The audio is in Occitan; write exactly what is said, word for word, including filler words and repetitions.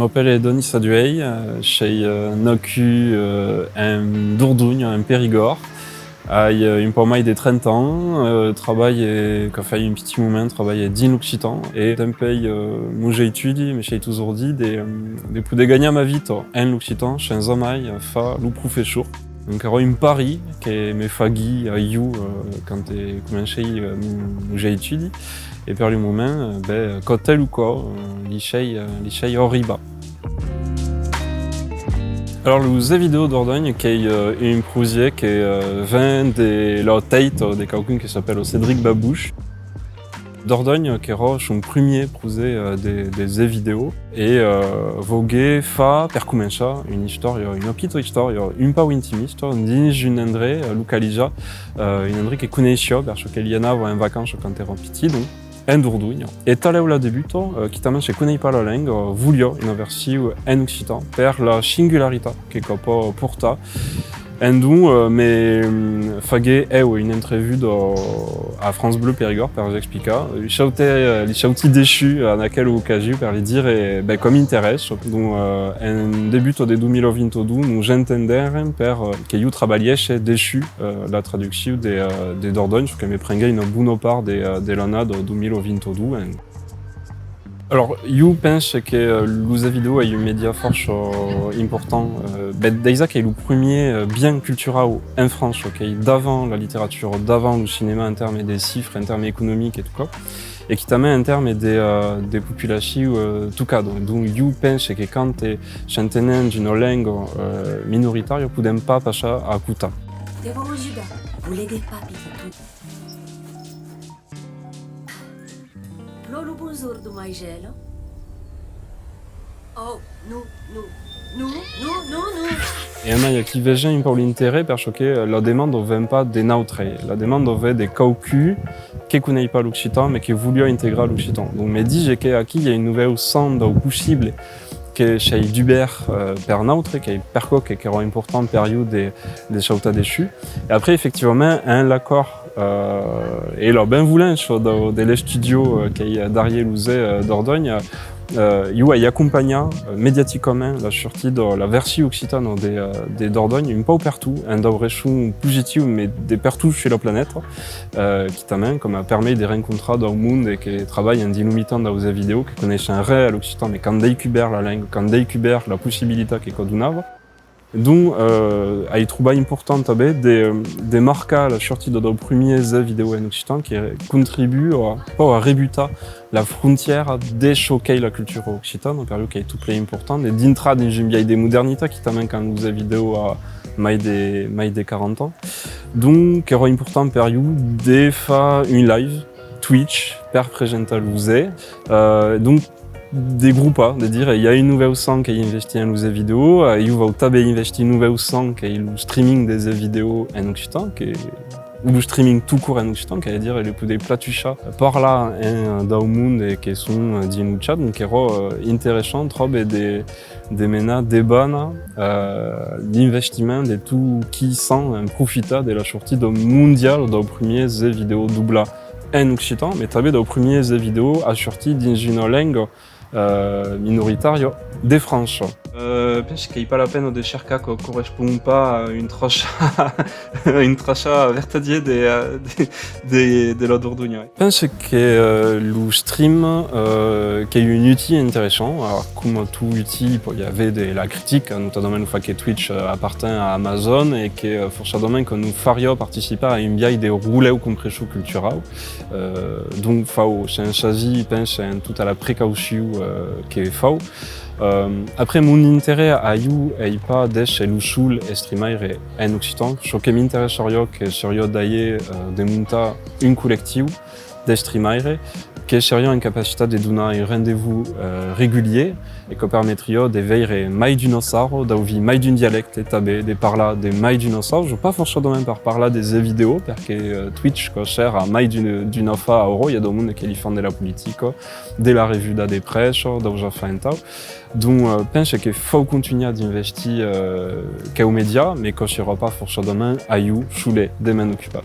M'apèle Doni Saduei, eh, sei, eh, nascut, eh, en Dordonha, en Perigòrd. Ai, eh, un pauc mai de trenta ans, eh, trabalhe, qu'a fait un pitit moment, trabalhe dins l'occitan, e dempuèi, eh, mos estudis, me sei totjorn dit de, eh, de poder ganhar ma vita en l'occitan, sens jamai, eh, far lo professor. Donc, èra un pari que me faguí a ieu, eh, quand, eh, comencei, eh, mos, mos estudis. E per lo moment, eh, ben, quò es lo cas, eh, li sei, eh, li sei arribat. Alors, los jeux vidèo Dordonha, qu'es, eh, un projècte que, eh, ven de la tèita de qualqu'un que s'apèla Cédric Babouche. Dordonha, qu'èra son primièr projècte, eh, de, de jeux vidèo, e, eh, vouguèt far, per començar, una istòria, una pichòta istòria, un pauc intimista, dins un endrech, eh, localizat, eh, un endrech que coneissiá, per çò que li anava en vacanças quand èra pitit, donc, en Dordonha. E talèu la debuta, eh, quitament se conei pas la lenga, eh, voliá una version en occitan per la singularitat que quò pòt portar. Endonc, eh, me, mm, faguèt, eu, una entrevuda a France Bleu Périgord per explicar. Li sautèi, eh, li sautèi dessús en aquela ocasion per li dire, eh, ben, quò m'interèssa. Donc, eh, en debuta de dos mila vint-e-dos, nos entendèrem per, eh, que ieu trabalhèsse dessús, eh, la traduccion de, eh, de Dordonha, çò que me prenguèt una bona part de, eh, de l'annada dos mila vint-e-dos. En... Alors, ieu pense que, eh, los jeux vidèo es un mèdia fòrça, eh, important. Eh, ben, dejà qu'es lo primièr, eh, bien culturau en França, qu'es davant la literatura, davant lo cinèma en tèrmes de chifres, en tèrmes economics e tot quò, e quitament en tèrmes de, eh, de populacion, eh, tocada. Donc, ieu pense que quand, eh, s'entenèm d'una lenga, eh, minoritària, podèm pas passar a costat. Te vau ajudar. Voler de papi, tu. Plò lo bonjorn de Maigela. Oh, non, non, non, non, non, non. E amai aquí vegem un pauc l'interès, per çò que la demanda ven pas de nautres, la demanda ven de quauqu'un que conei pas l'occitan, mas que voliá integrar l'occitan. Donc me dise que aquí i a un novèl champ dau possible que sei dubèrt, eh, per nautres, qu'es per quò que, qu'èra important per ieu de, de sautar dessús. E après, efectivament, en l'acòrd, eh, e la benvolença de, de l'estudiò, eh, qu'es darrier los jeux, eh, Dordonha, eh, ieu ai acompanhat, eh, mediaticament la sortida, la version occitana de, eh, de Dordonha, un pauc pertot, en dau ressons positius, mas de pertot sus la planeta, eh, quitament, coma permet de rencontrar dau monde que trabalhan dins lo mitan daus jeux vidèo, que coneisson ren a l'occitan, mas qu'an descubèrt la lenga, qu'an descubèrt la possibilitat que quò donava. Donc, eh, ai trobat important tanben de, de marcar la sortida daus primièrs jeux vidèo en occitan, que contribua un pauc a rebutar la frontièra de çò qu'es la cultura occitana, per ieu qu'es tot plen important, e dintrar dins un biais de modernitat, quitament qu'an los jeux vidèo a mai de, mai de quaranta ans. Donc, qu'èra important per ieu de far un live Twitch per presentar los jeux. Eh, donc, de gropar, de dire, i a un novèl champ qu'es investit en los jeux vidèo, eh, ieu vau tanben investir un novèl champ qu'es lo streaming de jeux vidèo en occitan, que, o lo streaming tot cort en occitan, qu'es a dire, le poder platuchar, parlar, eh, dau monde que son, eh, dins lo chat, donc qu'èra, eh, interessant, tròbe, de, de menar de bana, eh, l'investiment de tot qui sent en profitar de la sortida mondiala daus primièrs jeux vidèo doblats en occitan, mas tanben daus primièrs jeux vidèo a sortir dins una lenga, eh, minoritària de França. Eh, pense qu'es pas la pena de cercar quò correspond pas a un trachat, un trachat vertadier de, eh, de, de, de la Dordonha. Pense que, eh, lo stream, eh, qu'es un uti interessant. Alors, coma tot uti, pòt i aver de la critica, notadament lo fach que Twitch, eh, aparten a Amazon e que, eh, forçadament, quò nos fariá participar a un biais de rolèu compressor culturau. Eh, donc, fau, sens agir, pense, en tota la precaucion, eh, que fau. Eh, après, mon interès a ieu es pas d'èsser lo sol streamaire en occitan. Çò que m'interessariá, que seriá d'aver, eh, de montar un collectiu de streamaire que seriá en capacitat de donar un rendez-vous, eh, regulier e que permetriá de veire mai d'una saja, d'auvir mai d'un dialècte tanben, de parlar de mai d'una saja, pas forçadament per parlar de jeux vidèo, perque, eh, Twitch, quò sèrv a mai d'un, d'un afar aura, i a dau monde que li fan de la politica, de la revuda de pressa, daus afars entau. Donc, eh, pense que fau contunhar d'investir, eh, queu mèdia, mas quò serà pas forçadament a ieu solet de me'n ocupar.